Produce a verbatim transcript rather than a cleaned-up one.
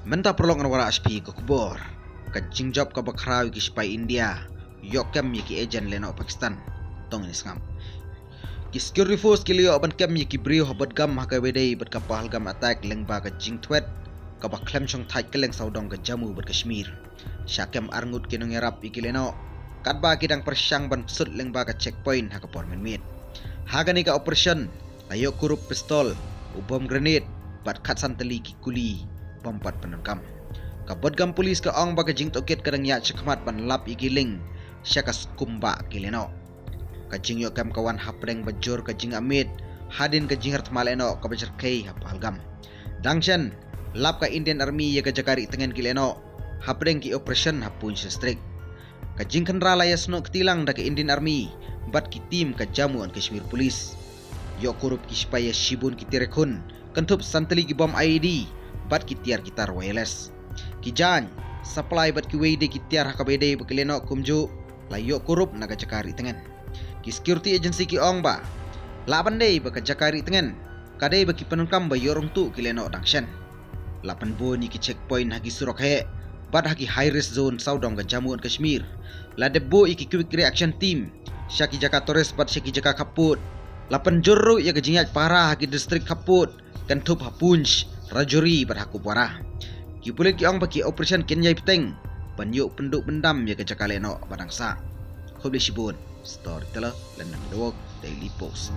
Mynta paralok ngan wallam sha phi ka khubor. Ka jingjop kaba khraw ïa ki sipai India ïoh kem ïa ki agent lehnoh Pakistan. To ngin sngap. Ki security force ki la ïoh ban kem ïa ki briew ha Budgam ha kaba ïadei bad ka Pahalgam attack lyngba ka jingthwet kaba khlem shongthait kylleng sawdong ka Jammu bad Kashmir. Sha kem arngut ki nongïarap ïa ki lehnoh katba ki dang pyrshang ban sut lyngba ka checkpoint ha ka por mynmiet. Ha kane ka operation la ïoh kurup pistol, u bom grenade bad khatsan tylli ki kuli bom pat pyndonkam. Ka Budgam Police ka ong ba ka jingtohkit ka dang ïaid shakhmat ban lap ïa ki lieng sha ka skum ba ki lehnoh. Ka jingïoh kem ka wan hapdeng ba jur ka jingamiet hadien ka jingher thma lehnoh kaba jyrkhei ha Pahalgam. Dang shen, lap ka Indian Army ïa ka jaka rieh tngen ki lehnoh hapdeng ki operation ha Poonch District. Ka jingkhynra la ïasnoh kti lang da ka Indian Army bad ki team ka Jammu and Kashmir Police. Ïoh kurup ki sipai ïa shibun ki tiar ïakhun, kynthup san tylli ki bom I E D bad ki tiar ki tar wireless. Ki jaiñ, supply bad kiwei de ki tiar ha kaba ïadei bad ki lehnoh kumjuh la ïoh kurup na ka jaka rieh tngen. Ki security agency ki ong ba lah ban dei ba ka jaka rieh tngen ka dei ba ki pyndonkam ba ïoh rung tuh ki lehnoh dang shen. La pynbun ïa ki checkpoint ha ki surok heh bad ha ki high risk zone sawdong ka Jammu and Kashmir. La dep buh ïa ki quick reaction team sha ki jaka tourist bad sha ki jaka khappud. La pynjur ruh ïa ka jingïaid pahara ha ki district khappud, kynthup ha Poonch, Rajouri bad ha Kupwara. Ki pulit ki ong ba ki operation kin ïai bteng ban ïoh pynduh pyndam ïa ka jaka lehnoh ba dang sah. Khublei shibun. Storyteller, London Dawok, Daily Post.